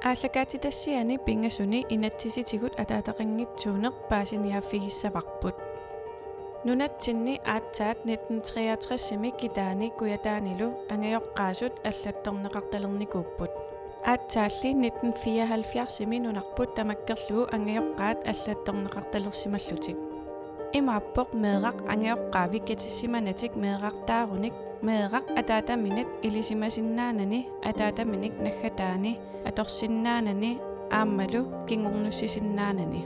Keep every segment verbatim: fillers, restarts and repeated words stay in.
Aallakaatitassiani pingasuni inatsisitigut ataataqanngitsuuneq paasiniaaffigissavarput. Nunatsinni aatsaat nitten treogtresimi Kitaani Kujataanilu angajoqqaasut allattorneqartalernikuupput. Aatsaalli nitten fireoghalvfjerdsimi nunarput tamakkerlugu angajoqqaat allattorneqartalersimallutik. Imaappoq meeraq angajoqqaavik katissimanatik meerartaarunik, meeraq ataataminit ilisimasinnaanani, ataataminik naggataani atorsinnaanani aammalu kingornussisinnaanani.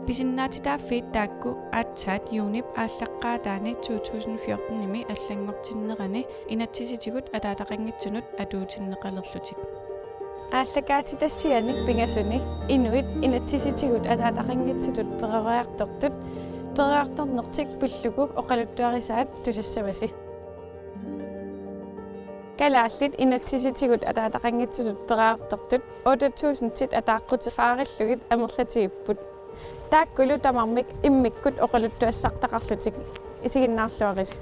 Pisinnaatitaaffiit taakku aatsaat juunip aallaqqaataani to tusind fjortenimi allanngortinnerani inatsisitigut ataataqanngitsunut atuutinneqalerlutik. Aallakaatitassiani pingasuni inuit inatsisitigut ataataqanngitsutut peroriartortut peroriartornertik pillugu oqaluttuarisaat tusassavasi. Kalaallit inatsisitigut ataataqanngitsutut peroriartortut otte tusindit ataaquteqarillugit amerlatigipput. Taakkulu tamarmik immikkut oqaluttuassartaqarlutik, isiginnaarluarisi.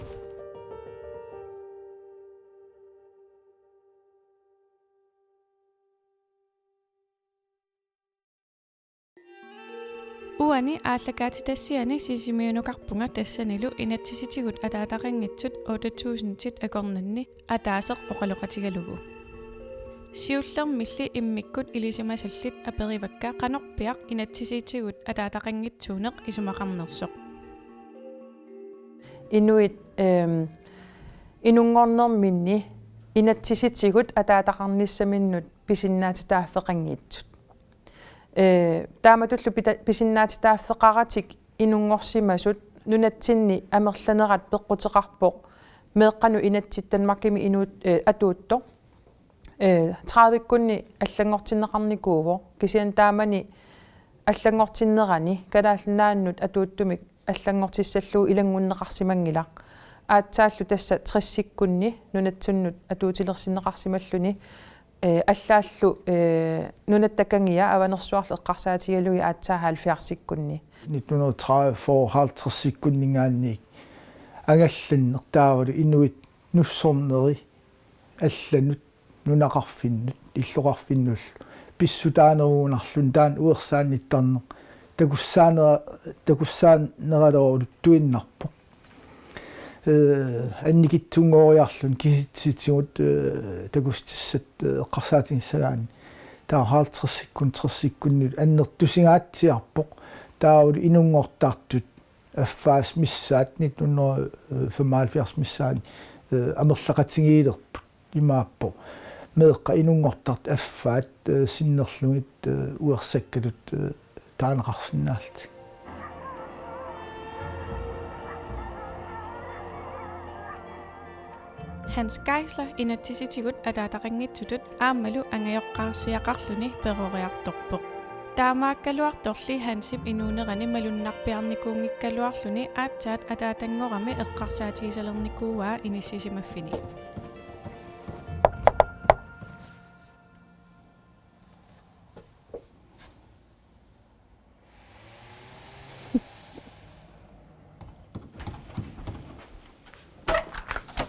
Uani aallakaatitassiani Sisimiunukarpunga tassanilu inatsisitigut ataataqanngitsut otte tusindit akornanni ataaseq oqaloqatigalugu. Siullermilli immikkut ilisimasallit aperivakka qanorpiaq inatsisitigut ataataqanngitsuuneq isumaqarnersoq. Inuit, ehm, inunngornerminni inatsisitigut ataataqarnissaminnut pisinnaatitaaffeqanngitsut. Ee, taamatullu pita-, pisinnaatitaaffeqaratik inunngorsimasut nunatsinni amerlanerat peqquteqarpoq meeqqanut inatsit Danmarkimi inuut, ee, atuuttoq. Ee, tredivekkunni allanngortinneqarnikuuvoq, kisianni taamani allanngortinnerani Kalaallit Nunaannut atuuttumik allanngortissallugu ilanngunneqarsimanngilaq. Aatsaallu tassa tressikkunni nunatsinnut atuutilersinneqarsimalluni, ee, allaallu, ee, Nunatta Kangia Avanersuarlu eqqarsaatigalugit aatsaat halvfjerdsikkunni. Nitten hundrede tredive, fyrre, halvtredsikkunninngaanniit angallanneq taavalu inuit nussorneri allanut nunaqarfinnut, illoqarfinnullu pissutaanerugunarluni taanna uersaannittarneq takussaanera-, takussaaneraloruluttuinnarpoq. Ee, annikitsunngooriarluni kisitsisigut, ee, takussutissat, ee, eqqarsaatigissagaanni. Taava halvtredsikkunni, tressikkunni annertusingaatsiarpoq. Taavalu inunngortartut affaasa missaani, nitten hundrede femoghalvfjerds missaani, ee, amerlaqatigiilerput. Imaappoq meeqqat inunngortartut affaat, ee, sinnerlugit, ee, uersakkatut, ee, taaneqarsinnaallutik. Hans Geisler inatsisitigut ataataqanngitsutut aammalu angajoqqaarsiaqarluni peroriartorpoq. Taamaakkaluartorli Hansip inuunerani malunnarpiarnikuunngikkaluarluni aatsaat ataatanngorami eqqarsaatigisalernikuuaa inissisimaffini.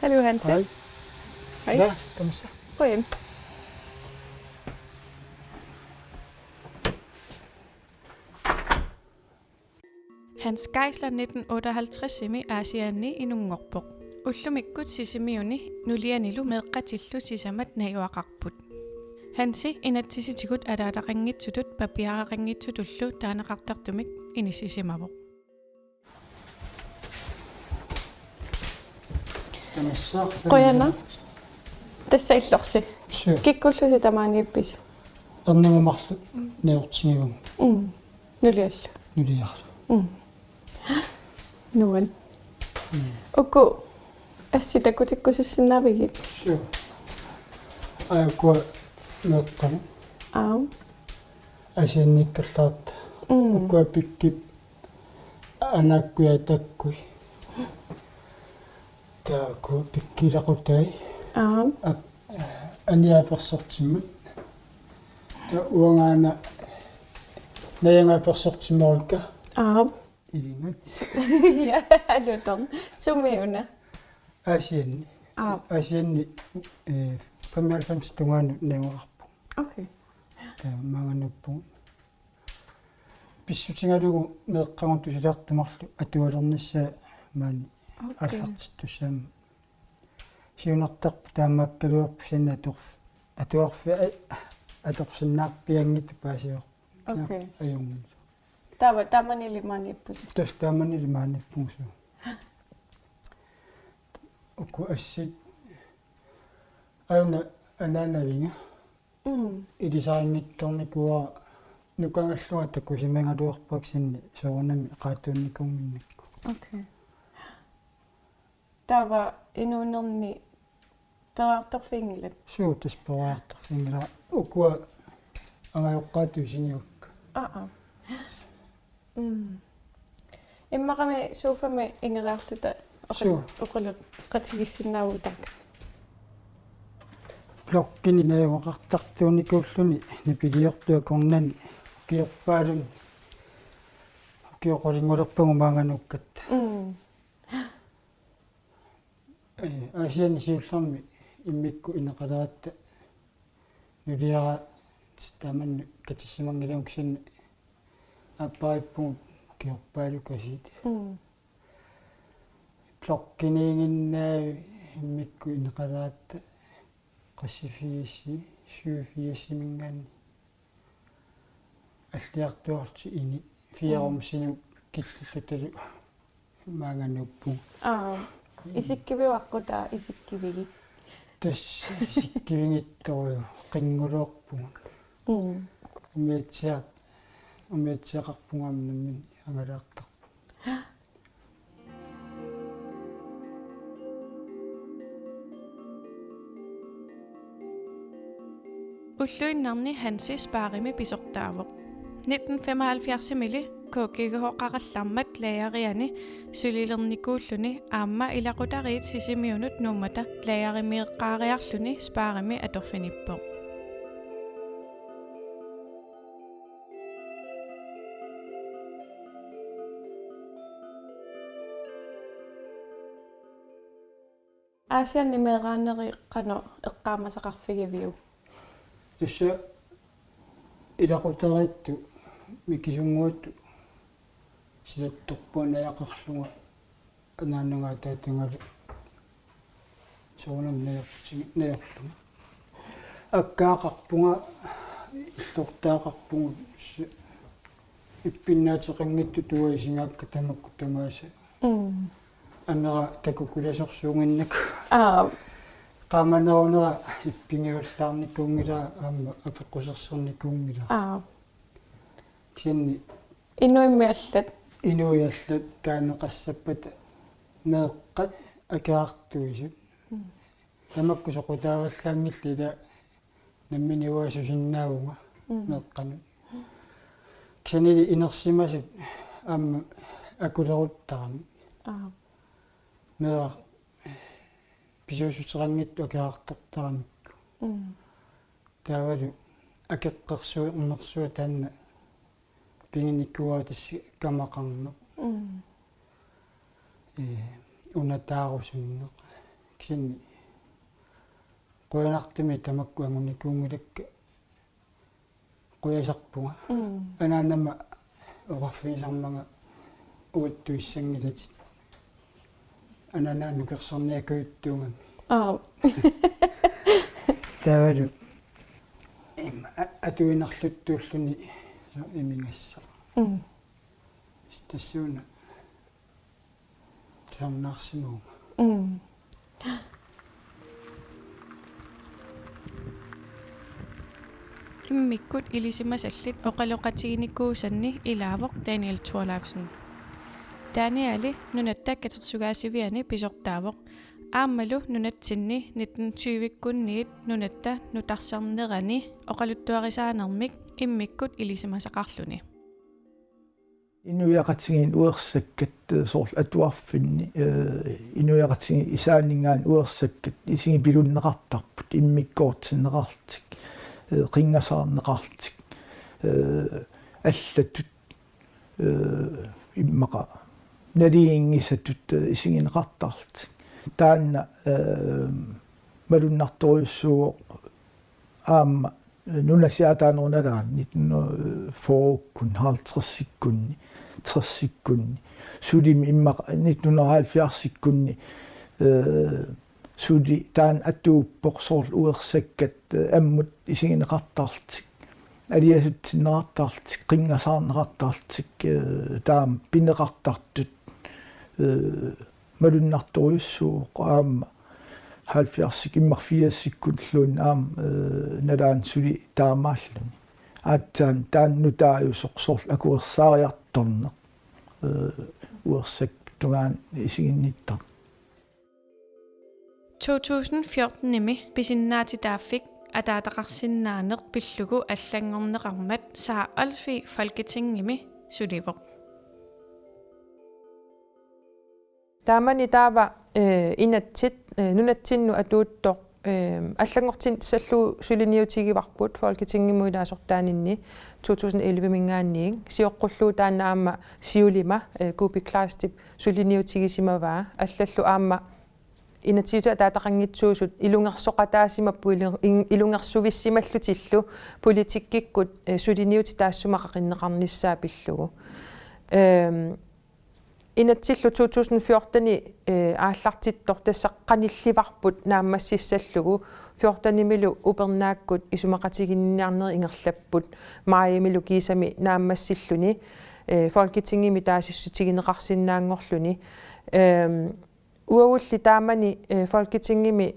Hallo, Hanse. Hej. Hej. Ja, kom så. Gå ind. Hans Geisler nitten otteoghalvtredsimi Aasianni inunngorpoq. Ullumikkut Sisimiuni nulianilu meeqqatillu sisamat najugaqarput. Hansi inatsisitigut ataataqanngitsutut papiaraqanngitsutullu taaneqartartumik inissisimavoq. Tamassaaq. Qujanaq. Tassa illorsi. Suu. Kikkullusi tamaaniippisu? Ernuma marluk najortigivunga. Mm. Nuliallu. Nuliarlu. Mm. Nuan. Mm. Uku assit takutikkusussinnaavigit? Suu. Aajuku meeqqanut. Aap. Aasianniikkallaartut. Mm. Ukua pikkit anaakkujaatakkui. Taakku pikkilaqutai. Aap. Ap-, aniapersortimmat. Taava uangaana najangaapersortimmarulikka. Aap. Ilingat. Ja, alutorn. Sumiuna? Aasianni. Aap. Aasianni, eh, femoghalvfems tungaanut najugaqarpunga. Okay. Maanngaanniippugut pissutigalugu meeqqagut tusartartut marluk atualernissaat maani. Okay. Aallartittussaammat. Siunertarput taamaakkaluarpoq, sanna atorf-, atuarfi-, a-, atorsinnaarpianngitsoq paasivoq. Okay. Ajunngilaq. Taava, taamanilu maaniippusi? Tassa taamanilu maaniippugut. Uku assit. Aana anaanaviga. Mm. Ilisarinngikkunikkut nukangallunga takusimagaluarpara kisianni soorunami qaatuunnikuunnginnakku. Okay. Taava inuunerni peroriartorfiginngilat? Suu, tassa peroriartorfiginngilara. Ukua angajoqqaatut isigivakka. Aa, aa. Mm. Immaqami sofami ineriarluta oqal-, suu, oqaloqatigiissinnaavugut taakku. Blokkinik najugaqartartuunikuulluni nipiliortut akornanni ukiorpaalunni. Ukioq qulingulerpagu maanga nuukkatta. Mm. Ee, Aasianni siullermi immikkut ineqaleratta nuliaratta taamani katissimanngilagut, kisianni aappariippugut ukiorpaalukasiit. Mm. Blokkiniiginnaavi immikkut ineqaleratta qassifiisi, syvogfirsimiingaanniit. Alliartuartut ini fire, mm, rumsinut killillutalu maanga nuuppugut. Aa, isikkiviuvoq, aqqutaa isikkivigit? Tassa isikkivigittorujuk, qinnguluorpugut. Mm. Umiatsiaq-, umiatsiaqarpugut aamma nammineq angalaartarpugut. Ulluinnarni Hansi Sparimi pisortaavoq. Nitten femoghalvfjerdsimiilli K G H-qarallarmat lageriani sulilernikuulluni aamma ilaqutariit Sisimiunut Nuummata lagerimiiqqaariarluni Sparimi atorfinippoq. Aasianni meeraaneri qanoq eqqaamasaqarfigiviuk? Tassa ilaqutariittut mikisunnguattut silattorpunga najaqarlunga anaanaga ataatagalu soorunami najorti-, najorlunga. Akkaaqarpunga, illortaaqarpugut, s-, ippinnaateqanngitsutut isigaakka tamakku tamaasa. Mm. Amera takukulasorsuunnginnakku. Aa. Qaamanerunera ippigivallaarnikuunngilara aamma apeqqusersornikuunngilara. Aa. Kisianni inuimmi allat? Inuit allat taaneqassappata meeqqat akerartuisut. Mm. Tamakku soqutaavallaanngillat, ila nammineq uanga susinnaavunga, mm, meeqqanut. Kisiannili inersimasut aamma akuleruttarami. Aa. Meeraq pisuussuteqanngitsut akerartortaramikku. Mm. Taavalu akeqqersuinersuaq taanna piginikuuara, tassa kamaqarneq. Mm. Ee, unataarusunneq. Kisianni qujanartumik tamakku angunikuunngilakka, qujasarpunga. Mm. Anaanama oqarfigisarmanga uattut issanngilatit. Anaanaga nukersorniakujuttuugami. Aa. Taavalu imma a-, atuinerluttuulluni so-, imigassaq. Mm. Tassuuna tusarnaarsimavunga. Mm. Immikkut ilisimasallit oqaloqatiginikuusanni ilaavoq Daniel Thorleifsen. Danieli Nunatta Katersugaasiviani pisortaavoq. Aammalu nunatsinni nitten tyve-kkunniit nunatta nutarsarnerani oqaluttuarisaanermik immikkut ilisimasaqarluni. Inuiaqatigiit uersakkat, eh, soorlu atuarfinni, eh, inuiaqatigiit isaanninngaanniit uersakkat isigipilunneqartarput, immikkoortinneqarlutik, eh, qinngasaarneqarlutik, eh, allatut, eh, immaqa naligiinngisatut, eh, isigineqartarlutik. Taanna, eh, malunnartorujussuuvoq aamma Nunasiaataanerup nalaani nitten hundrede fyrrekkunni, halvtredsikkunni, tressikkunni, sulimi immaqa nitten hundrede halvfjerdsikkunni, eh, suli taanna atuuppoq soorlu uersakkat, eh, ammut isigineqartarlutik, aliasutsinneqartarlutik, qinngasaarneqartarlutik, eh, taama pineqartartut, eh, malunnartorujussuuvoq aamma halvfjerdsik immaqa firsikkulluunniit aamma, eh, nalaani suli taamaalluni. Aatsaat taanna nutaajusoq soorlu akuersaariartorneq, eh, uersakkat tungaanut isiginnittaq. To tusind fjortenimi pisinnaatitaaffik ataataqarsinnaaneq pillugu allanngorneqarmat Sara Olsvig Folketingimi sulivoq. Taamani taava, eh, inatsit, eh, nunatsinnut atuuttoq, eh, allanngortissallugu suliniutigivarput Folketingimut ilaasortaaninni to tusind elleve-minngaanniit, sioqqullugu taanna aamma siulima, eh, Kuupik Kleistip suliniutigisimavaa, allallu aamma inatsisissatut ataataqanngitsuusut ilungersoqataasimapput ilu-, in-, ilungersuissimallutillu politikkikkut, eh, suliniutit taassuma qaqinneqarnissaat pillugu. Ehm, Inatsillu to tusind fjorten, eh, aallartittoq tassa qanillivarput naammassissallugu, fjortenimilu upernaakkut isumaqatiginninniarnerit ingerlapput, maajimilu kiisami naammassilluni, eh, Folketingimi taasissutigineqarsinnaanngorluni. Ehm, uagulli taamani, eh, Folketingimi,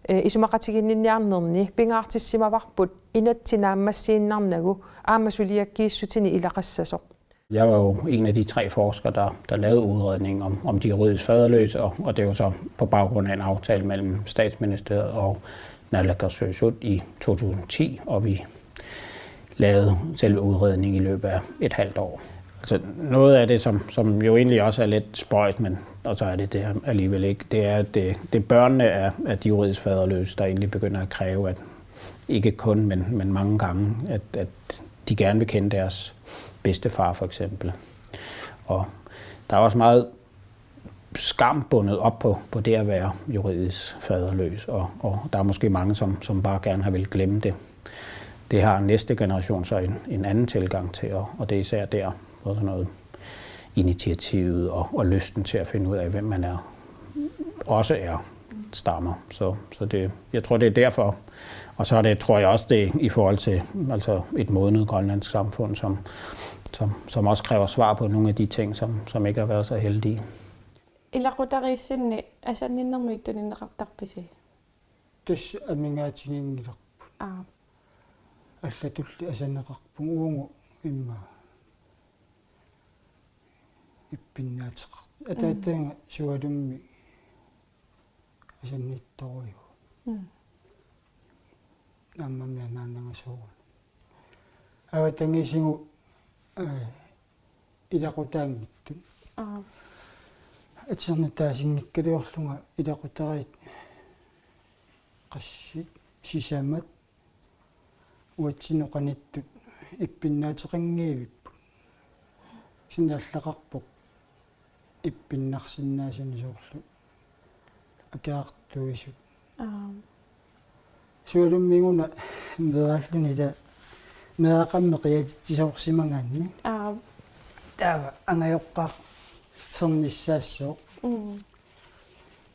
eh, isumaqatiginninniarnerni pingaartissimavarput inatsit naammassiinnarnagu aamma suliakkiissutinik ilaqassasoq. Jeg var jo en af de tre forskere, der, der lavede udredningen om, om de juridisk faderløse, og, og det var så på baggrund af en aftale mellem Statsministeriet og Naalakkersuisut i to tusind ti, og vi lavede selve udredningen i løbet af et halvt år. Altså noget af det, som, som jo egentlig også er lidt spøjst, men og så er det det her alligevel ikke, det er, at det, det er børnene af, af de juridisk faderløse, der egentlig begynder at kræve, at ikke kun, men, men mange gange, at, at de gerne vil kende deres bedstefar for eksempel. Og der er også meget skam bundet op på, på det at være juridisk faderløs, og, og der er måske mange, som, som bare gerne har vil glemme det. Det har næste generation så en, en anden tilgang til, og, og det er især der, hvor sådan noget initiativet og, og lysten til at finde ud af, hvem man er, også er stammer. Så, så det, jeg tror, det er derfor. Og så er det, tror jeg også, det er i forhold til altså et modnet grønlandsk samfund, som, som, som også kræver svar på nogle af de ting, som, som ikke har været så heldige. Ilaqutariissinni asanninnermik tunineqartarpisi? Tassa amigaatiginngilarput. Aap. Allatulli asaneqarpugut, uagut immaqa ippinnaateqartut. Ataataga sualummik asannittorujuuvoq. Mm. Aammami anaanaga soorunami. Avatangiisigut, eh, ilaqutaanngitsut. Aap. Atisernataasinngikkaluarlunga ilaqutariit qassit sisamat uatsinnut qanittut ippinnaateqanngivipput. Kisianni allaqarpoq ippinnarsinnaasanik soorlu akerartuisut. Aap. Sualummik una meeraalluni ila meeraqarneq qiatitsisoorsimagaanni. Aap. Taava angajoqqaarsernissaassaaq. Mm.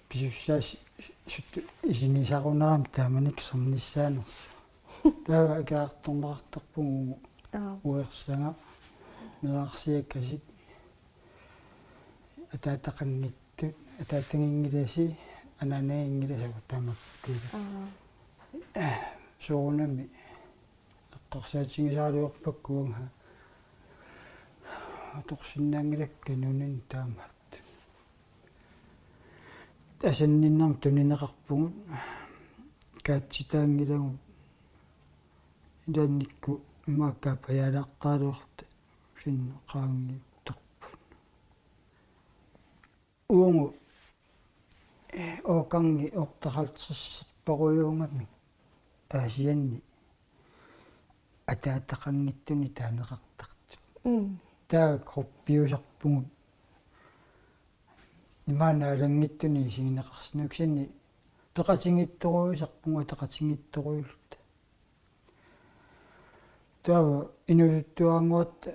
Pisussaasut isigisarunarami taamanikkut sernissaanersoq. Taava akerartorneqartarpugut. Aap. Uersagaq, meerarsiakasik, ataataqanngitsut, ataataginngilasi, anaanaginngilasi, tamakkiiga. Aap. Soorunami eqqarsaatigisaraluarpakka uanga atorsinnaanngilakka nunani taamaat. Asanninnermik tunineqarpugut, kaatsitaanngilagut, ilaannikkut immaqa kaappajaalaartaraluarluta sinneqaanngittorput. Uagut, eh, årgangi otteoghalvtredserparujuugamik Aasianni ataataqanngitsunik taaneqartartut. Mm. Taava gruppiusarpugut. Imaannaanngitsunik isigineqarsinnaasut, kisianni peqatigiittorujussuusarpugut ataqatigiittorujulluta. Taava inuusuttuarannguatta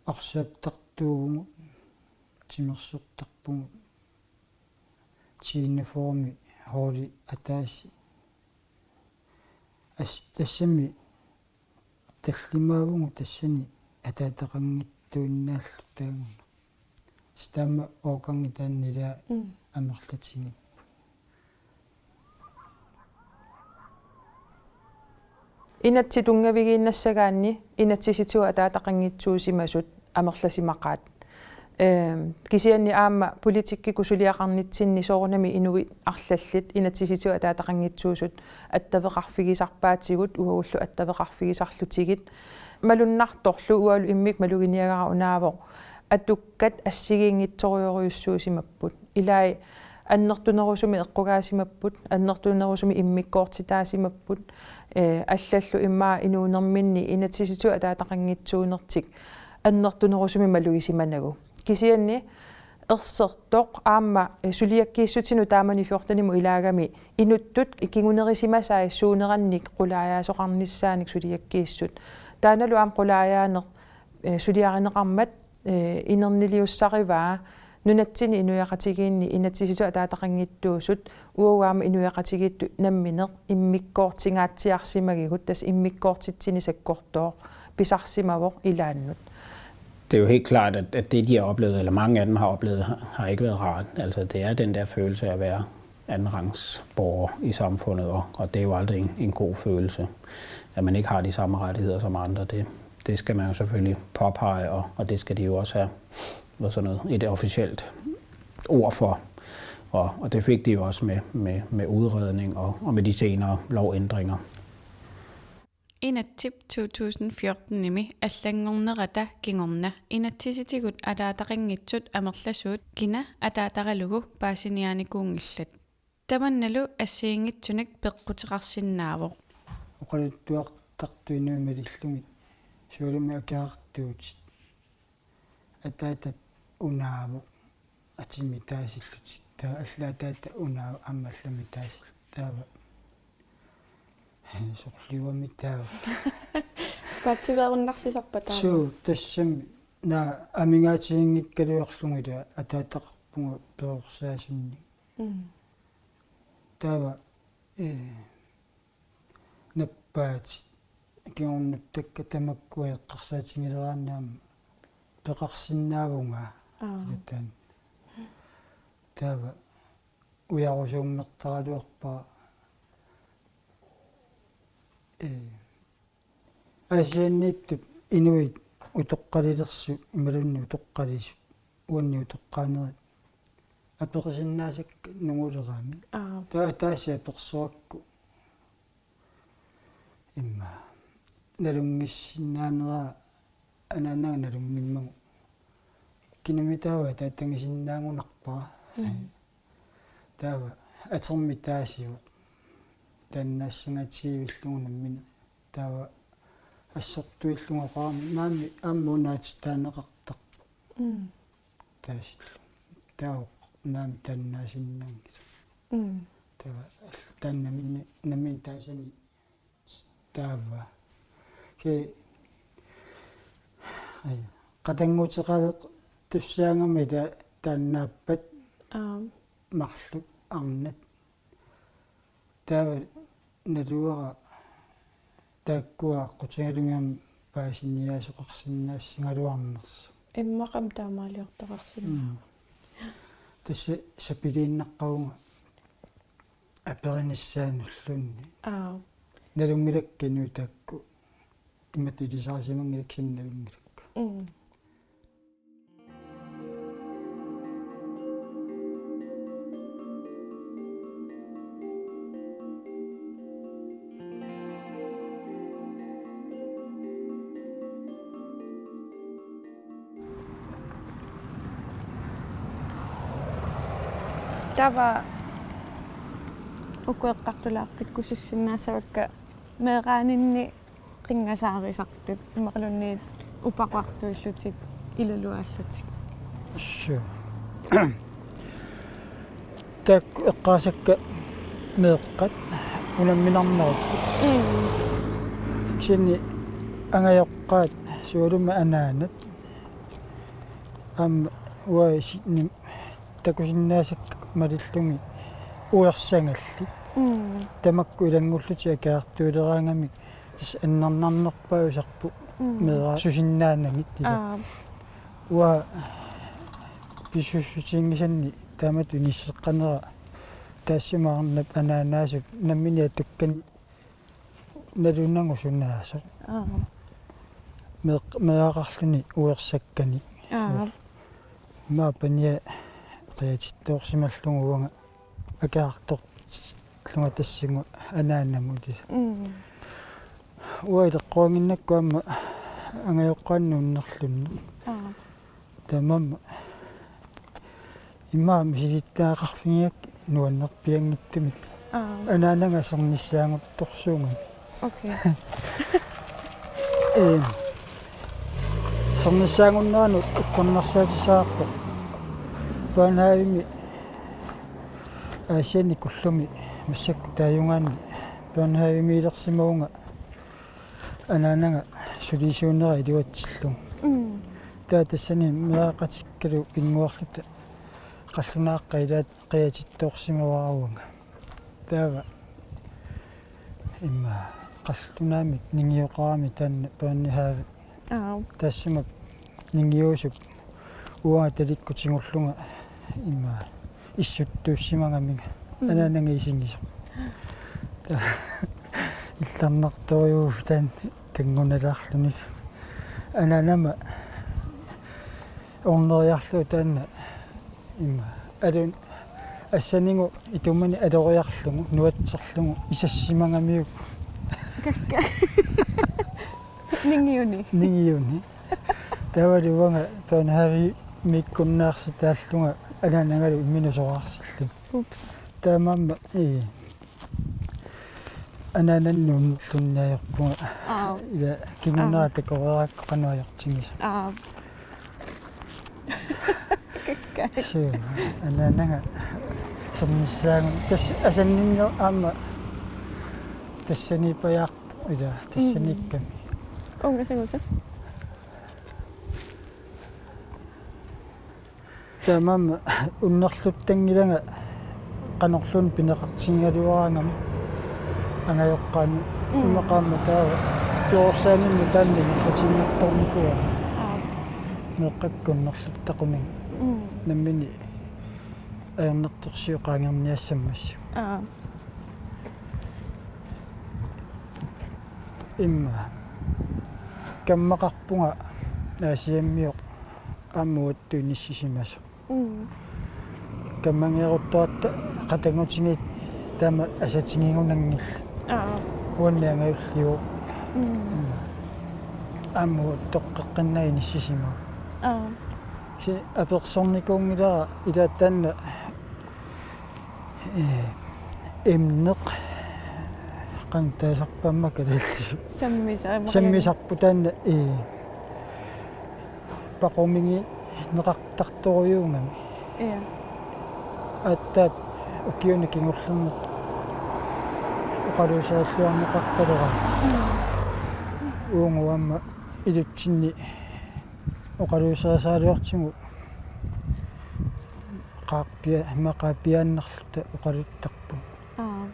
arsaattartuuvugut, timersortarpugut, tiinnaformi hooli ataaseq. As-, tassami tallimaavugut tassani ataataqanngitsuinnaalluta taanna. Taava årgangi taanna ilaa Mm. amerlatigipput. Inatsit tunngavigiinnassagaanni inatsisitigut ataataqanngitsuusimasut amerlasimaqaat. Ehm, kisianni aamma politikkikkut suliaqarnitsinni soorunami inuit arlallit inatsisitigut ataataqanngitsuusut attaveqarfigisarpaatigut uagullu attaveqarfigisarlutigit. Malunnartorlu uangalu immikkut maluginiagara unaavoq. Atukkat assigiinngitsorujorujussuusimapput. Ilai annertunerusumik eqqugaasimapput, annertunerusumik immikkoortitaasimapput, eh, allallu immaqa inuunerminni inatsisitigut ataataqanngitsuunertik annertunerusumik malugisimanagu. Kisianni ersertoq aamma, eh, suliakkiissutinut taamani fjortenimut ilaagami inuttut kingunerisimasai suunerannik qulaajaasoqarnissaanik suliakkiissut. Taannalu aamma qulaajaaneq, eh, suliarineqarmat, eh, inerniliussarivaa nunatsinni inuiaqatigiinni inatsisitigut ataataqanngitsuusut uagut aamma inuiaqatigiittut nammineq immikkoortingaatsiarsimagigut, tassa immikkoortitsineq sakkortooq pisarsimavoq ilaannut. Det er jo helt klart, at, at det, de har oplevet, eller mange af dem har oplevet, har, har ikke været rart. Altså, det er den der følelse af at være andenrangsborger i samfundet, og, og det er jo aldrig en, en god følelse, at man ikke har de samme rettigheder som andre. Det, det skal man jo selvfølgelig påpege, og, og det skal de jo også have, hvad sådan noget, et officielt ord for. Og, og det fik de jo også med, med, med udredning og, og med de senere lovændringer. Inatsip to tusind fjortenimi allanngornerata kingorna inatsisitigut ataataqanngitsut amerlasuut kina ataataralugu paasiniaanikuunngillat. Tamannalu assigiinngitsunik peqquteqarsinnaavoq. Oqaluttuartartut inuit malillugit sualummik akerartuutit. Ataatat unaavoq atimik taasillutik. Taava allat ataatat unaavoq aamma allamik taasillutik. Taava sorliuami taava. Paatsiveerunnarsisarpa taava? Suu, tassami naak amigaatiginngikkaluarlugu ila ataataqarpunga perorsaasunnik. Mm. Taava, eh, nappaatit kingornuttakka tamakku eqqarsaatigileraanni aamma peqarsinnaavunga. Aa. Ilatan. Taava ujarusuummertaraluarpara, eh, Aasianniittut inuit utoqqalilersut imaluunniit utoqqalisut uannut utoqqaanerit apeqqusinnaasakka nungulerami. Aa. Taava ataaseq apersorakku immaqa nalunngissinnaanera anaanaga nalunngimmagu. Kinami taava ataatangisinnaangunarpara. Mm. Taava atermik taasivoq. Taannaassangatsiivillugu nammineq. Taava assortuillugu oqarami maani aamma unaatitaaneqartarpoq. Mm. Taasillu. Taava maani taannaasinnaanngilaq. Mm. Taava taanna nammineq, nammineq taasani taava. Ke-, ai, qatannguuteqalertussaagami ta-, taannaappat. Aap. Marluk arnat. Taava naluara taakkua aqqutigalugit aamma paasiniaasoqarsinnaassigaluarnersoq. Immaqa aamma taamaaliortoqarsinnaa. Mm. Tassa sapiliinnaqqavunga aperinissaanulluunniit. Aa. Nalunngilakka inuit taakku. Imatut ilisarisimanngilakka kisianni nalunngilakka. Mm. Taava uku eqqartulaaqqikkusussinnaassavakka meeraaninni qinngasaarisartut imaluunniit upaqartuillutik ilaluaallutik. Suu. Taakku eqqaasakka meeqqat unamminarnerupput. Mm. Kisianni Angajoqqaat sualummik anaanat aamma uaisinim takusinnaasakka malillugit uersagallit. Mm. Tamakku ilanngullutik akiartuileraangamik tassa annernarnerpaasarput. Mm. Meeraq susinnaanagit ila. Aa. Uanga pisuussutiginngisanni taamatut inisseqqanera taassuma arnap anaanaasup nammineq atukkani nalunagu sunaasoq. Aa. Meeq-, meeraqarluni uersakkani. Aa. Maani pania qiatittoorsimallugu uanga akiartortillunga tassunga anaanamut. Mm. Uanga ileqquannginnakku aamma angajoqqaanut unnerlunneq. Aa. Tamanna immaqa misilittagaqarfigigakkit nuannerpianngitsumik. Aa. Anaanaga sernissaaguttorsuugami. Okay. Ee, sernissaagunneranut ukkornarsaatissaqarpoq. Børnehavemi Aasianni kullumi massakkut taajugaanni børnehavemiilersimavunga anaanaga sulisuunera iluatsillugu. Mm. Taava tassani meeraqatikkalu pinnguarluta qallunaaqqat ilaat qiatittoorsimavara uanga. Taava immaqa qallunaamik ningioqarami taanna børnehave. Aa. Taassuma ningiusup uanga talikkut tigullunga immaqa issuttuussimagaminga. Mm. Anaanaga isigisoq. Illarnartorujuuvoq taanna kanngunalaarluni. Anaanama orneriarlugu taanna immaqa alun assanigu itumani aloriarlugu nuatserlugu isassimagamiuk. Kakka. Ningiuni. Ningiuni. Taavalu uanga børnehavemiikkunnaarsitaallunga anaanagalu imminut soraarsillugu. Ups. Taamaammat, ee, anaanannut unnerlunni ajorpunga. Aa. Ila kingunera Aa. takoreerakku qanoq ajortigisoq. Aa. Kakka. Suu, anaanaga sernissaagut. Tassa asanninneq aamma tassaniippajaarpoq ila tassaniikkami. Mm. Uunga sangusa. Taamaammat unnerluttanngilanga qanorluunniit pineqartigigaluaraangama angajoqqaani. Mm. Immaqa aamma taava perorsaanermut taanna ingerlatiinnartornikuuara. Aap. Meeqqakku unnerluttaqunanga. Mm. Nammineq ajornartorsiut qaangerniassammassuk. Aap. Immaqa kammaqarpunga Aasiammioq aamma uattut inissisimasoq. Mm. Kammangeeruttuarta qatanngutigiit taama asatigigunanngillat. Aa. Uanni angajulliuvoq. Mm. Aamma uattut toqqeqqinnaat inissisimavoq. Aa. Si apersornikuunngilara ila taanna, ee, emneq qanoq taasarpaamma kalaallisut. Sammisaq, aamma sammisarput taanna, ee, paqumigineqartartorujuugami. Ja. Aatsaat ukiuni kingullerni oqaluuserilluarneqartalerama. Mm. Uagut aamma ilutsinni oqaluuserisaraluartigu qaarpia-, maqaappiaannarluta oqaluttarpugut. Aa.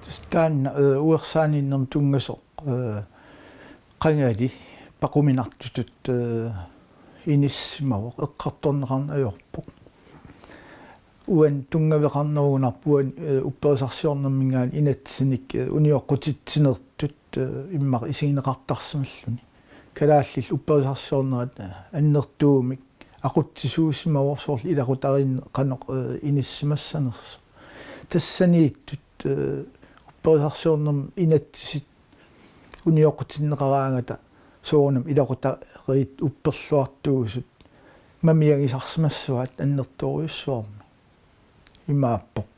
Tassa taanna, ee, uersaaninnermut tunngasoq, ee, qangali paquminartutut, ee, inissisimavoq, eqqartorneqarneq ajorpoq. Uani tunngaveqarnerugunarpoq uani, ee, upperisarsiornerminngaanniit inatsisinik, ee, unioqqutitsinertut, ee, immaqa isigineqartarsimalluni. Kalaallillu upperisarsiornerat, ee, annertuumik aqutsisuusimavoq soorlu ilaqutariinneq qanoq, ee, inissisimassanersoq. Tassaniittut, ee, upperisarsiornermi inatsisit unioqqutinneqaraangata soorunami ilaqutariit upperluartuusut mamiagisarsimassuaat annertoorujussuarmik. Imaappoq.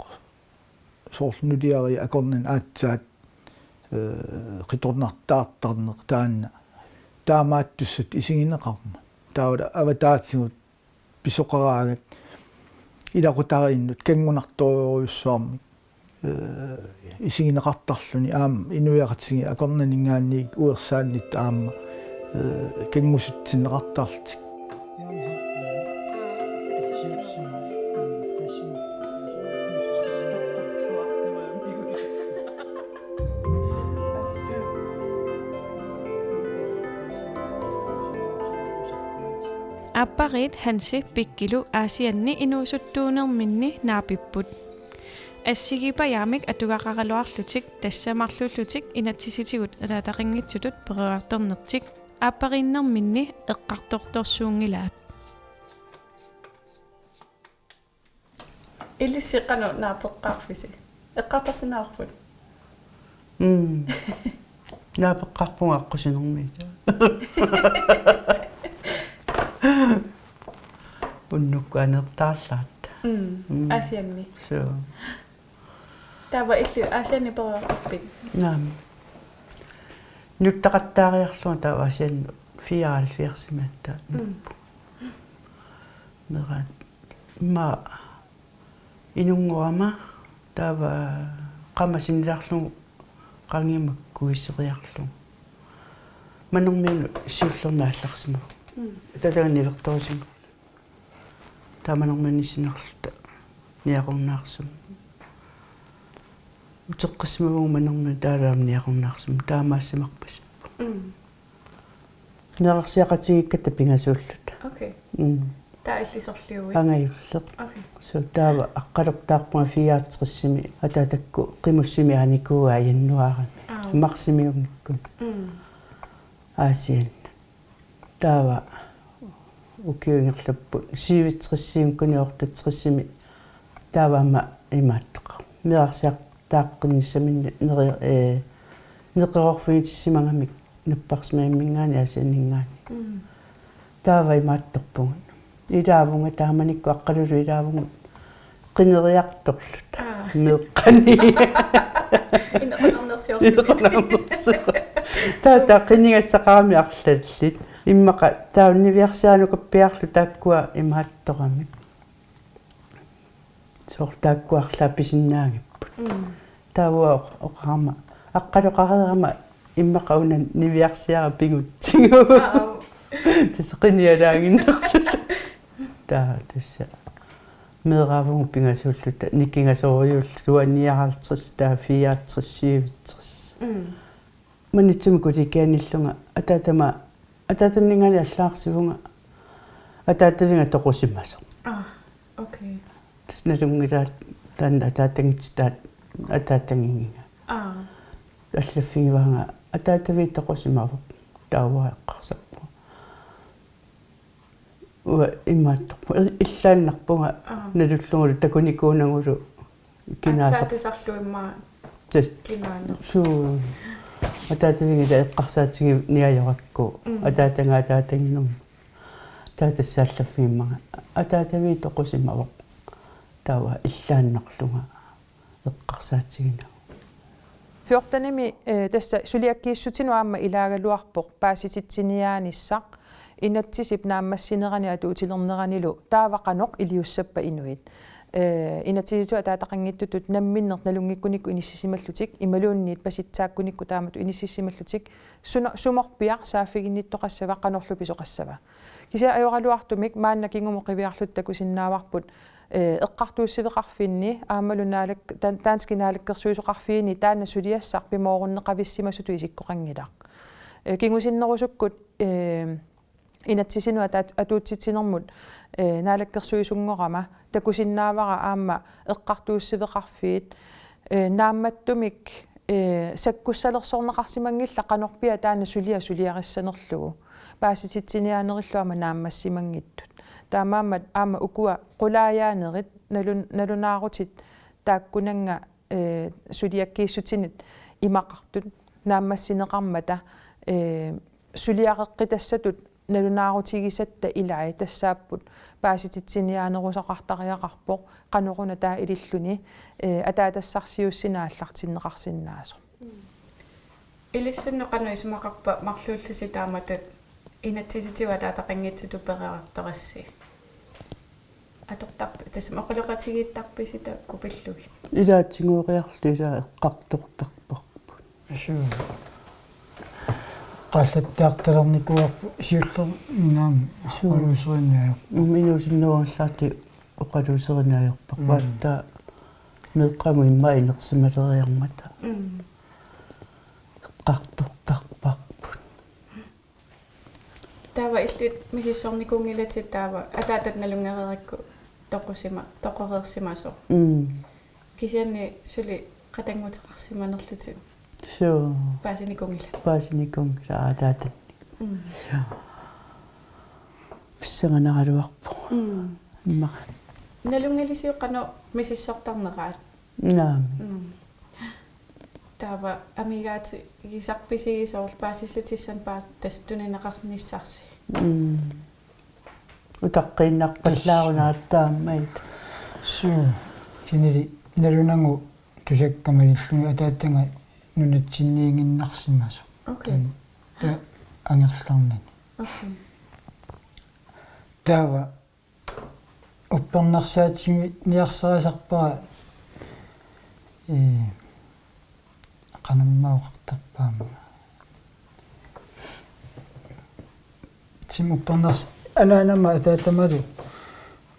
Soorlu nuliariit akornanni aatsaat, ee, qitornartaartarneq taanna. Taamaattussatut isigineqarmat. Taavalu avataatigut pisoqaraangat ilaqutariinnut kanngunartorujussuarmik eh, isigineqartarluni aamma inuiaqatigiit akornanninngaanniit uersaanniit aamma, eh, kanngusutsinneqartarlutik. Aappariit Hansi Pikkilu Aasianni inuusuttuunerminni naapipput. Assigiipajaamik atugaqaraluarlutik tassa marluullutik inatsisitigut ataataqanngitsutut peroriartornertik aappariinnerminni eqqartortorsuunngilaat. Ilissi qanoq naapeqqaarfisi? Eqqartorsinnaavarput. Mm. Naapeqqaarpunga aqqusinermiit. Unnukkut aneertaarlaat. Mm. Mm. Aasianni. Suu. Taava illit Aasianni peroriartorpit? Naamik. Nuttaqattaariarlunga taava Aasianni fireoghalvfjerdsimiitta. Mm. Meeraat. Immaqa inunngorama taava qamasinnillarlugu qangimakkuiseriarlugu. Manermiunut siullermik aallarsimavoq. Mm. Taava taanna nivertorusunga. Taava Manermiunut sinnerluta niaqornaarsumik. Uteqqissimavunga Manermiunut taavalu aamma niaqornaarsumik. Taamaassimarpasippoq. Mm. Meerarsiaqatigiikkatta pingasuulluta. Okay. Mm. Taava illit sorliuit? Angajulleq. Okay. Suu taava aqqalertaarpunga fireoghalvtredsimi ataatakkut qimussimik aanikuuaa januaarimi. Aap. Marsimiunngikkunik. Mm. Aasianni. Taava ukiut ingerlapput syvogtredsimiikkuni otteogtredsimi taava aamma imaattoqarpoq. Meerarsiaq- taaqqinnissaminnut neri-, eh, neqeroorfigitissimagamik napparsimmavimminngaanniit Aasianninngaanniit. Mm. Taava imaattorpugut. Ilaavunga taamanikkut aqqalullu ilaavugut qineriartorluta. Aa. Meeqqani. Inequnarnersiorluni. Inequnarnersior-. Taava taava qinigassaqaramik arlallit. Immaqa taava niviarsiaanukappiarlu taakkua imaattoramik. Soorlu taakkua arlaat pisinnaagipput. Mm. Taava oq-, oqarama. Aqqaloqareerama immaqa una niviarsiara pigutsigu. Aa, aa. Tassa qinialaaginnarluta. Taava tassa. Meeraavugut pingasuulluta. Nikingasorujuulluta uanga nioghalvtreds, taava fireogtres, syvogtres. Mm. Manitsumik kollegianilluunga ataatama, ataatanninngaanniit allaarsivunga ataataviga toqusimasoq. Aa, okay. Tassa nalunngilaat taanna ataatanngitsutaat ataatagigiga. Aa. Allaffigivanga ataataviit toqusimavoq taava eqqarsarpunga. Uanga imaattorpunga, i-, illaannarpunga. Aa. Nalullugulu takunikuunagulu kinaasaq. Aatsaat tusarlugu immaqa. Tassa. Kinaanaq. Suu. Ataatavigit eqqarsaatigineq ajorakku. Mm. Ataataga ataataginermi. Taava tassa allaffigimmanga. Ataataviit toqusimavoq. Taava illaannarlunga eqqarsaatiginagit. Fjortenimi, eh, tassa suliakkiissutinut aamma ilaagaluarpoq paasititsiniaanissaq inatsisip naammassinerani atuutilerneranilu taava qanoq iliussappat inuit. Eh, inatsisitigut ataataqanngitsutut namminneq nalunngikkunikku inissisimallutik, imaluunniit pasitsaakkunikku taamatut inissisimallutik, suna-, sumorpiaq saaffiginnittoqassava, qanorlu pisoqassava. Kisianni ajoraluartumik maanna kingumut qiviarluta takusinnaavarput, eh, eqqartuussiveqarfinni aammalu naalak-, dan-, danskit naalakkersuisoqarfiini taanna suliassaq pimoorunneqavissimasutut isikkoqanngilaq. Eh, kingusinnerusukkut, eh, inatsisinut ataat-, atuutitsinermut, eh, naalakkersuisunngorama takusinnaavara aamma eqqartuussiveqarfiit, eh, naammattumik, eh, sakkussalersorneqarsimanngillat qanorpiaq taanna suliaq suliarissanerlugu. Paasititsiniaanerillu aamma naammassimanngitsut. Taamaammat aamma ukua qulaajaanerit nalun-, nalunaarutit taakkunannga, eh, suliakkiissutinit imaqartut naammassineqarmata, eh, suliareqqitassatut nalunaarutigisatta ilai tassaapput paasititsiniaanerusaqartariaqarpoq qanoruna taava ililluni, eh, ataatassarsiussineq aallartinneqarsinnaasoq. Ilissinnut qanoq isumaqarpa marluullusi taamatut inatsisitigut ataataqanngitsutut peroriartorassi? atortarp-, tassami oqaloqatigiittarpisi taakku pillugit? Ilaatigooriarluta ilaa eqqartortarparput. Suu. Qallattartalernikuuarput siullernaami. Suu. Oqaluuserinaajorput. Mm, inuusunnerugallaartut oqaluuserinaajorput. Mm. Vatta meeqqamut immaqa inersimaleriarmata. Mm. Eqqartortarparput. Taava illit misissornikuunngilatit taava ataatat nalunngereerakku toqusima-, toqoreersimasoq. Mm. Kisianni suli qatannguteqarsimanerlutit. Suu. Paasinikuunngilat. Paasinikuunngilaq ataatannik. Mm. Suu. Pissanganaraluarpoq. Mm. Immaqa. Nalunngilarisiuk qanoq misissortarneraat? Naamik. Mm. Taava amigaatigisarpisigisoorl paasissutissanik paas-, tassa tunineqarnissarsi. Mm. Utaqqiinnarpallaarunaattaammat. Suu. Kinili nalunagu tusakka malillugit ataataga nunatsinniiginnarsimasoq. Okay. Tan-, ta-, angerlarnani. Okay. Taava uppernarsaatiniarsarisarpara, ee, qanormaa oqartarpaamma. Tassa uppernars-, anaanama ataatamalu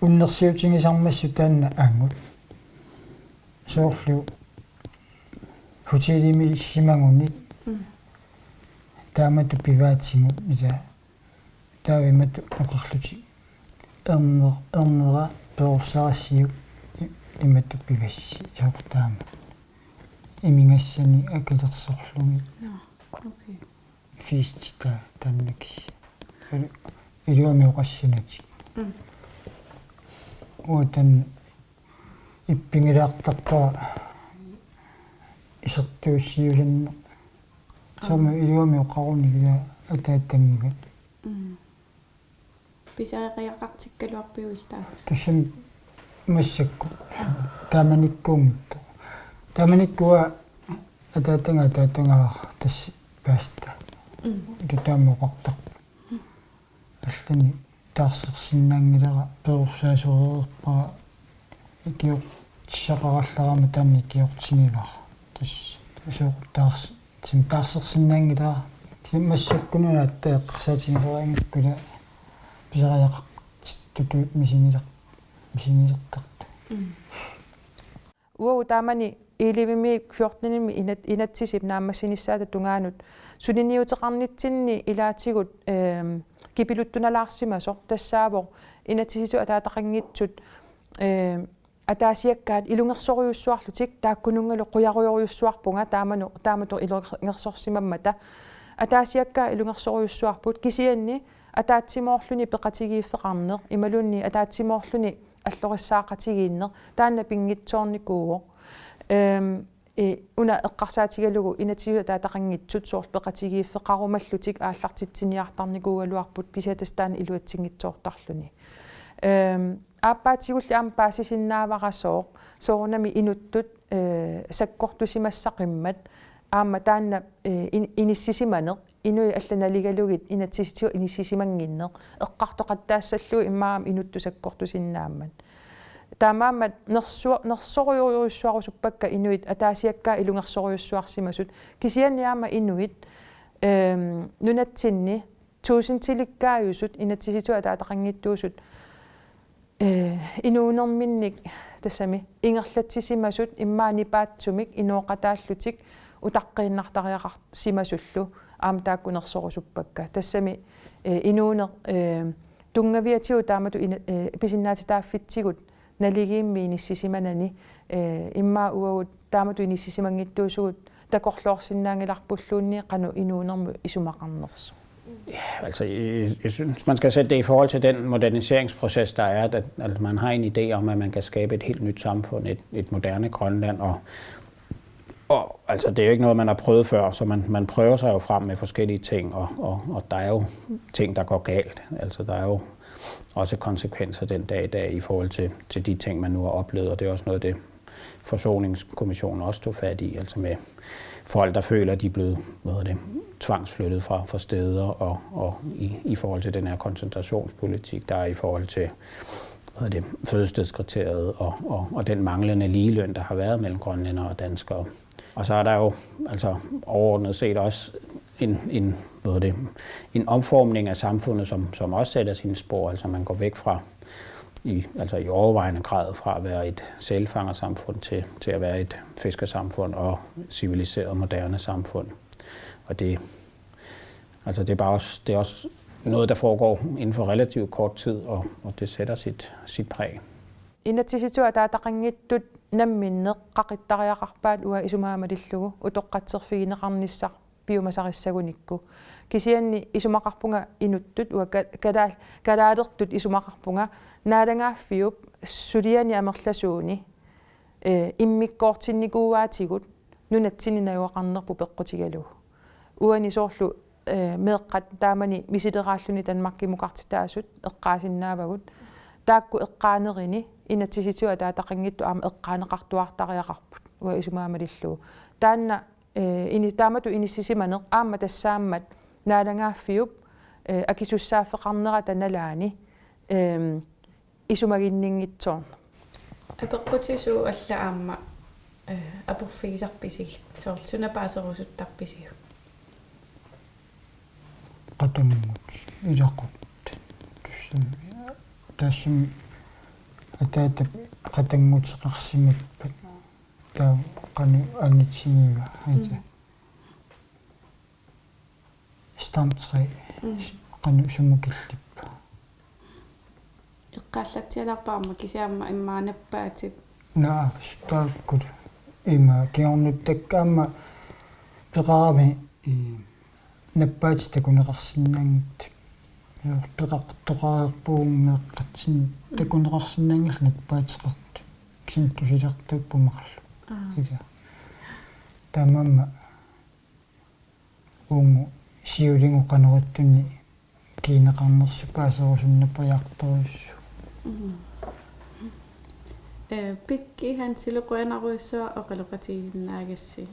unnersiutigisarmassuk taanna angut. Soorlu hotelimiissimagunik. Mm. Taamatut pivaatigut ilaa. Taava imatut oqarlutik. Erner-, ernera perorsarassiuk i-, imatut pivassi soorlu taama. Imigassanik akilersorlugit. Nå, okay. Fiisti ta-, taannaksi. Ilu-, iluamik oqassanatik. Mm. Uanga taanna ippigilaartarpara isertuussiusanneq. Soormi iluamik oqarunik ilaa ataatanngivat. Mm. Pisariaqartikkaluarpiuk ilaa? Tassami massakkut. Taamanikkuunngitsoq. Taamanikkut ataataga ataatagaara tassa paastaa. Mm. Tassa taama oqartarpoq. Allanik taarsersinnaanngilara perorsaasoreerpara ikiortissaqarallarama taanna ikiortigivara. Tassa sooq taars-, tassa taarsersinnaanngilara. Tassa massakkununa aatsaat eqqarsaatigisarigakkula pisariaqartittutut misigiler-, misigilertartut. Mm. Uagut taamani E-Livimi fjortenimi inat-, inatsisip naammassinissaata tungaanut suliniuteqarnitsinni ilaatigut, ehm, kipiluttunalaarsimasoq tassaavoq inatsisitigut ataateqanngitsut, ehm, ataasiakkaat ilungersorujussuarlutik taakkununngalu qujarujorujussuarpunga taamanu-, taamatut ilungersorsimammata. Ataasiakkaat ilungersorujussuarput kisianni ataatsimoorluni peqatigiiffeqarneq imaluunniit ataatsimoorluni allorisaaqatigiinneq taanna pinngitsoornikuuvoq. Ehm, i-, una eqqarsaatigalugu inatsisitigut ataateqanngitsut soorlu peqatigiiffeqarumallutik aallartitsiniartarnikuugaluarput kisianni tassa taanna iluatsinngitsoortarluni. Ehm, aappaatigulli aamma paasisinnaavarasooq soorunami inuttut, eh, sakkortusimassaqimmat aamma taanna, eh, in-, inissisimaneq inuit allat naligalugit inatsisitigut inissisimannginneq eqqartoqattaassallugu immaqa aamma inuttut sakkortusinnaammat. Taamaammat nersu-, nersorujorujussuarusuppakka inuit ataasiakkaat ilungersorujussuarsimasut kisianni aamma inuit, ehm, nunatsinni tuusintilikkaajusut inatsisitigut ataateqanngittuusut eh, inuunerminnik tassami ingerlatsisimasut immaqa nipaatsumik inooqataallutik utaqqiinnartariaqarsimasullu aamma taakku nersorusuppakka. Tassami, eh, inuuneq, eh, tunngaviatigut taamatut ina-, eh, pisinnaatitaaffitsigut naligiimmi inissisimanani, eh, immaqa uagut taamatut inissisimanngittuusugut takorloorsinnaanngilarpulluunniit qanoq inuunermut isumaqarnersoq. Ja, altså, jeg, jeg synes, man skal sætte det i forhold til den moderniseringsproces, der er, at, at man har en idé om, at man kan skabe et helt nyt samfund, et, et moderne Grønland, og, og altså, det er jo ikke noget, man har prøvet før, så man, man prøver sig jo frem med forskellige ting, og, og, og der er jo ting, der går galt. Altså, der er jo også konsekvenser den dag i dag i forhold til, til de ting, man nu har oplevet, og det er også noget af det, Forsoningskommissionen også tog fat i, altså med folk, der føler, at de er blevet, hvad hedder det, tvangsflyttet fra, fra steder, og, og i, i forhold til den her koncentrationspolitik, der er i forhold til, hvad er det, fødestedskriteriet og, og, og den manglende ligeløn, der har været mellem grønlændere og danskere. Og så er der jo altså overordnet set også en, en, hvad er det, en omformning af samfundet, som, som også sætter sine spor. Altså man går væk fra i, altså i overvejende grad fra at være et sælfangersamfund til, til at være et fiskersamfund og civiliseret moderne samfund. Og det, altså det er bare også, det er også noget, der foregår inden for relativt kort tid, og, og det sætter sit, sit præg. Inatsisitigut ataataqanngitsut namminneq qaqittariaqarpaat uanga isumaga malillugu utoqqatserfigineqarnissaq piumasarissagunikku. Kisianni isumaqarpunga inuttut uanga ka-, kalaal-, kalaalertut isumaqarpunga naalagaaffiup suliani amerlasuuni, eh, immikkoortinnikuuaatigut nunatsinni najugaqarnerput peqqutigalugu. Uani soorlu, eh, meeqqat taamani misileraalluni Danmarkimukartitaasut eqqaasinnaavagut. Taakku eqqaanerini inatsisitigut ataataqanngitsut aamma eqqaaneqartuartariaqarput uanga isumaga malillugu. Taanna, eh, ini-, taamatut inissisimaneq aamma tassaammat naalagaaffiup, eh, akisussaaffeqarnerata nalaani, ehm, isumaginninngitsoorneq. Apeqqutissat alla aamma, eh, aporfigisarpisigit, soorlu suna paaserusuttarpisiuk? Qatanngutsit, ilaquttat. Tassami, tassami ataatap qatannguteqarsimappat taava qanoq anitsigiva, aja. Mm. Stamtræ. Mm. Qanoq sumut killippa. Eqqaallatsialaarpoq aamma kisianni aamma immaqa nappaatit. Naa, taakkulu. Ima kingornuttakka aamma peqarami, ii, nappaatit takuneqarsinnaanngitsut. Peqartoqareerpugut meeqqatsinni takuneqarsinnaanngillat nappaateqartut. Kisianni tusartuupput marluk. Aa. Kisianni. Taamaammat uunga siuligut qanoq ittunik kiineqarnersoq paaserusunnarpoq, periartorujussuuvoq. Mm. Eh, Pikki Hansilu, qujanarujussuaq oqaloqatigisinnaagassi.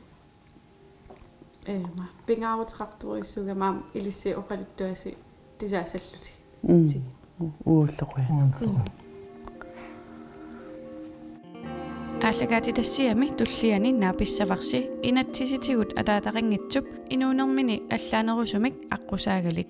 Eh, ma, pingaaruteqartorujussuugama aamma ilissi oqaluttuasi tusaasallusi. Mm. Ti. U-, uullequja. Uullequja. Aallakaatitassiami tulliani naapissavarsi inatsisitigut ataataqanngitsup inuunermini allaanerusumik aqqusaagalik.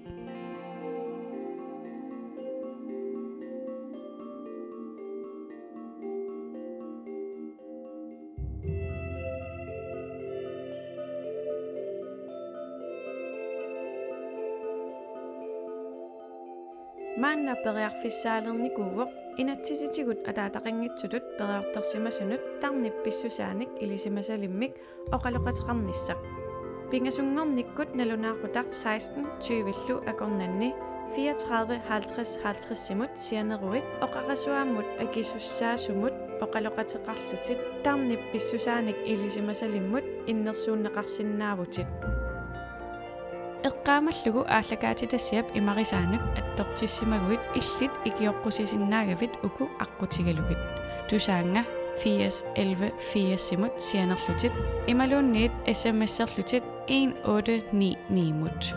Maanna periarfissaalernikuuvoq inatsisitigut ataataqanngitsutut periartorsimasunut tarnip pissusaanik ilisimasalimmik oqaloqateqarnissaq. Pingasunngornikkut nalunaaqutaq seksten tyvillu akornanni fireogtredive halvtreds halvtredsimut sianeruit oqarasuaammut akisussaasumut oqaloqateqarlutit tarnip pissusaanik ilisimasalimmut innersuunneqarsinnaavutit. Eqqaamallugu aallakaatitassiap imarisaanut attortissimaguit illit ikioqqusisinnaagavit uku aqqutigalugit. Tusaannga firs elleve firsimut sianerlutit imaluunniit S M S-erlutit en otte ni ni-mut.